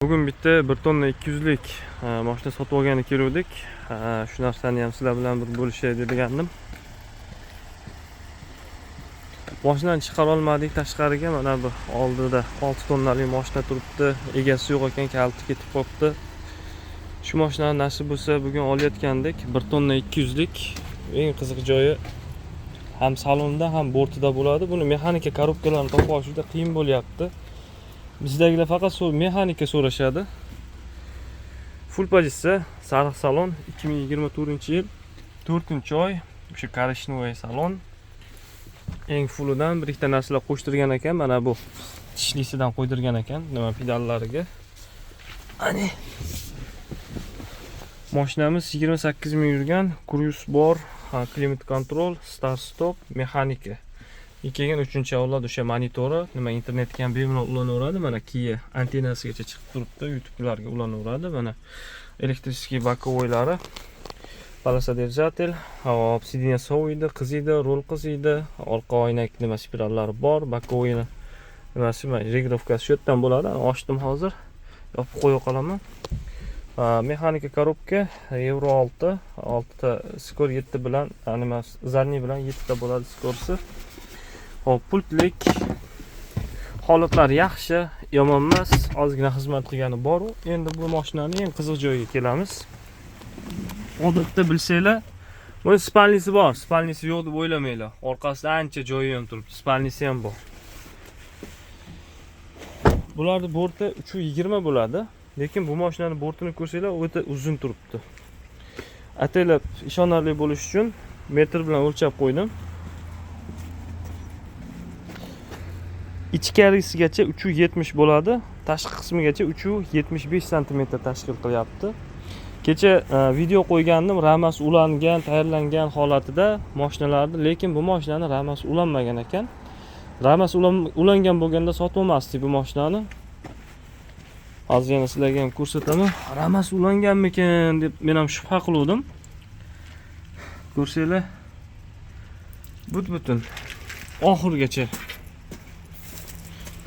Bugun bitta 1 tonna 200lik mashina sotib olgani keluvdik. Shu narsani ham sizlar bilan bir bo'lishay degandim. Mashinani chiqara olmadik tashqariga. Mana bu oldida 6 tonnalik mashina turibdi. Egasi yo'q ekan, kaliti ketib qolibdi. Shu mashinani nasib bo'lsa bugun olayotgandik. 1 tonna 200lik. Eng qiziq joyi ham salonda ham bortida bo'ladi. Buni mexanika korobkalarini topib olish juda qiyin bo'lyapti. Bizdagilar faqat mexanika so'rashadi. Full pozitsiya, sariq salon, 2024-yil 4-oy, o'sha коричневый salon. Eng fullidan bir ikkita narsalar qo'shtirgan ekan, mana bu tishlisidan qo'ydirgan ekan, nima pedallariga. Ani. Mashinamiz 28 ming yurgan, круиз bor, климат контроль, start stop, mexanika. Keyin 3-avlod o'sha monitori, nima internetga ham bemalol ulanaveradi. Mana Kia antennasigacha chiqib turibdi, YouTube'larga ulanaveradi. Mana электрический боковой lari, полосодержатель, hop, сиденье soviydi, qiziydi, rul qiziydi, orqa oynak nima spirallari bor, боковой nimasi, mana регулировка si shu yerdan bo'ladi. Ochdim hozir. Yopib qo'ya qolaman. Mexanika korobka Euro 6, 6 ta скор 7 bilan, nima задний bilan 7 ta bo'ladi скор si. Hop, pultlik holatlari yaxshi, yomon emas, ozgina xizmat qilgani bor. Endi bu mashinani eng qiziq joyiga kelamiz. Odatda bilsanglar, buni спальни si bor, спальни si yo'q deb o'ylamanglar. Orqasida ancha joyi ham turibdi, спальни si ham bor. Bularni borti 3.20 bo'ladi, lekin bu mashinani bortini ko'rsanglar o'ta uzun turibdi. Ataylab ishonarli bo'lish uchun metr bilan o'lchab qo'ydim. Ichkarisigacha 3.70 bo'ladi, tashqi qismigacha 3.75 santimetr tashkil qilyapti. Kecha video qo'ygandim, ramasi ulangan, tayyorlangan holatida mashinalarni, lekin bu mashinani ramasi ulanmagan ekan. Ramasi ulangan bo'lganda sotib olmasdik bu mashinani. Hozir yana sizlarga ham ko'rsataman. Ramasi ulanganmikin deb men ham shubha qiluvdim. Ko'rsanglar, but-butun oxirigacha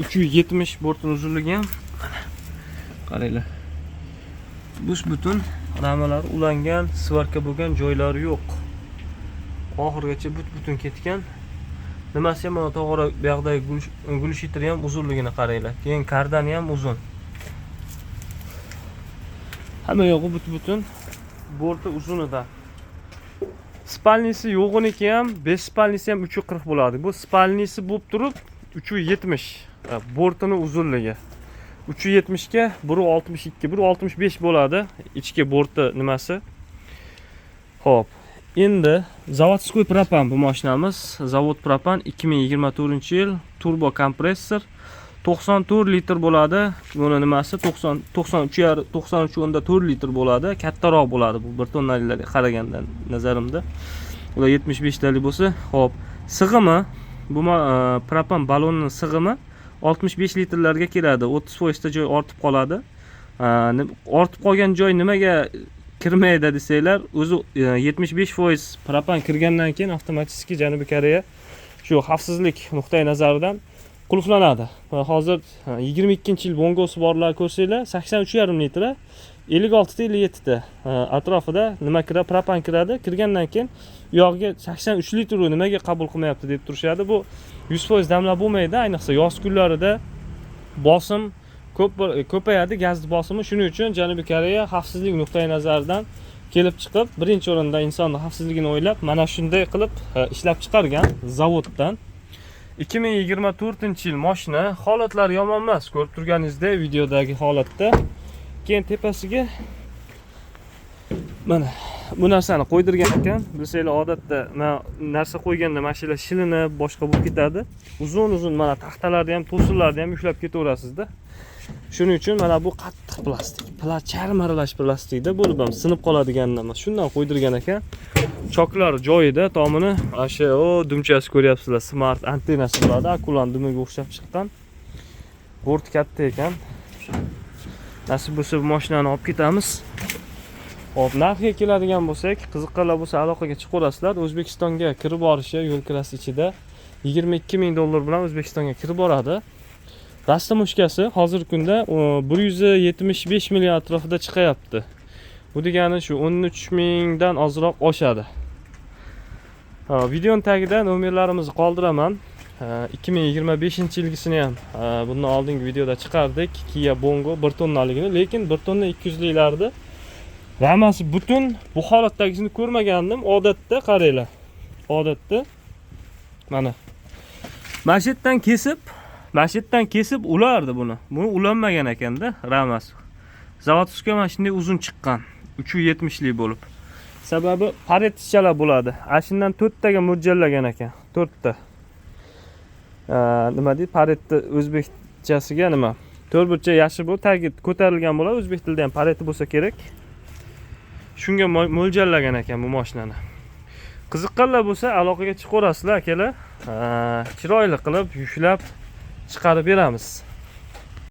370 bortini uzunligi ham, mana qaranglar. Bus butun ramalar ulangan, сварка bo'lgan joylari yo'q. Oxirigacha but-butun ketgan. Nimasi ham mana tog'ora bu yoqdagi глушитель ham uzunligini qaranglar. Keyin kardani ham uzun. Hamma yog'i but-butun, borti uzunida. Спальни si yo'g'iniki ham, 5 спальни si ham 3.40 bo'ladi. Bu спальни si bo'lib turib 3.70 bortini uzunligi. 3.70 ga 1.62, 1.65 bo'ladi ichki borti nimasi. Xo'p, endi заводской propan bu mashinamiz. Zavod propan 2024-yil, turbo kompressor 94 litr bo'ladi. Buni nimasi 90 93 yarim, 93.4 litr bo'ladi. Kattaroq bo'ladi bu 1 tonnalilarga qaraganda nazarimda. Ular 75 talik bo'lsa, xo'p, sig'imi bu propan ballonining sig'imi 65 litrlarga keladi. 30% ta joy ortib qoladi. Ortib qolgan joy nimaga kirmaydi desanglar, o'zi 75% propan kirgandan keyin avtomatik Janubiy Koreya shu xavfsizlik nuqtai nazaridan qulflanadi. Va hozir 22-yil Bongosi borlar ko'rsanglar, 83,5 litra, 56 ta 57 ta atrofida nima kiradi, propan kiradi. Kirgandan keyin u yog'iga 83 litr nimaga qabul qilmayapti deb turishadi. Bu 100% damlab bo'lmaydi, ayniqsa yoz kunlarida bosim ko'p ko'payadi, gaz bosimi. Shuning uchun Janubiy Koreya xavfsizlik nuqtai nazaridan kelib chiqib, birinchi o'rinda insonni xavfsizligini o'ylab, mana shunday qilib ishlab chiqargan zavoddan. 2024-yil mashina, holatlari yomon emas, ko'rib turganingizdek videodagi holatda. Keyin tepasiga mana bu narsani qo'ydirgan ekan. Bilsanglar, odatda mana narsa qo'yganda mashina shilinib, boshqa bo'lib ketadi. Uzun-uzun mana taxtalarni ham, to'sinlarni ham ushlab ketaverasizda. Shuning uchun mana bu qattiq plastik, charm aralash plastikda bo'lib ham sinib qoladigan emas. Shundan qo'ydirgan ekan. Choklar joyida, tomini ana shu o dumchasi ko'ryapsizlar, smart antennasi bo'ladi, akulani dumiga o'xshab chiqqan. Bort katta ekan. Nasib bo'lsa bu mashinani olib ketamiz. Xo'p, narxiga keladigan bo'lsak, qiziqqanlar bo'lsa aloqaga chiqaverasizlar. O'zbekistonga kirib borishi yo'l kirasi ichida 22 ming dollar bilan O'zbekistonga kirib boradi. Растаможка si hozirgi kunda 175 million atrofida chiqayapti. Bu degani shu 13 mingdan ozroq oshadi. Ha, videoni tagida nomerlarimizni qoldiraman. Ha, 2025 yilgisini ham, ha, bundan oldingi videoda chiqardik. Kia Bongo 1 tonnaligini, lekin 1 tonna 200 liklarni ramasi butun bu holatdagisini ko'rmagandim. Odatda qaranglar. Odatda mana shu yerdan kesib, mana shu yerdan kesib ulardi buni. Buni ulanmagan ekanda ramasi. Заводской mana shunday uzun chiqqan. 370 lik bo'lib. Sababi paretchalar bo'ladi. Ana shundan to'rttaga mo'ljallagan ekan. To'rtta. Nima deydi? Paretni o'zbekchasiga nima? To'rtburchak yashil bo'lib, tagi ko'tarilgan bo'ladi. O'zbek tilida ham pareti bo'lsa kerak. Shunga mo'ljallagan ekan bu mashinani. Qiziqqanlar bo'lsa, aloqaga chiqaverasizlar, akalar. Chiroyli qilib, yushlab chiqarib beramiz.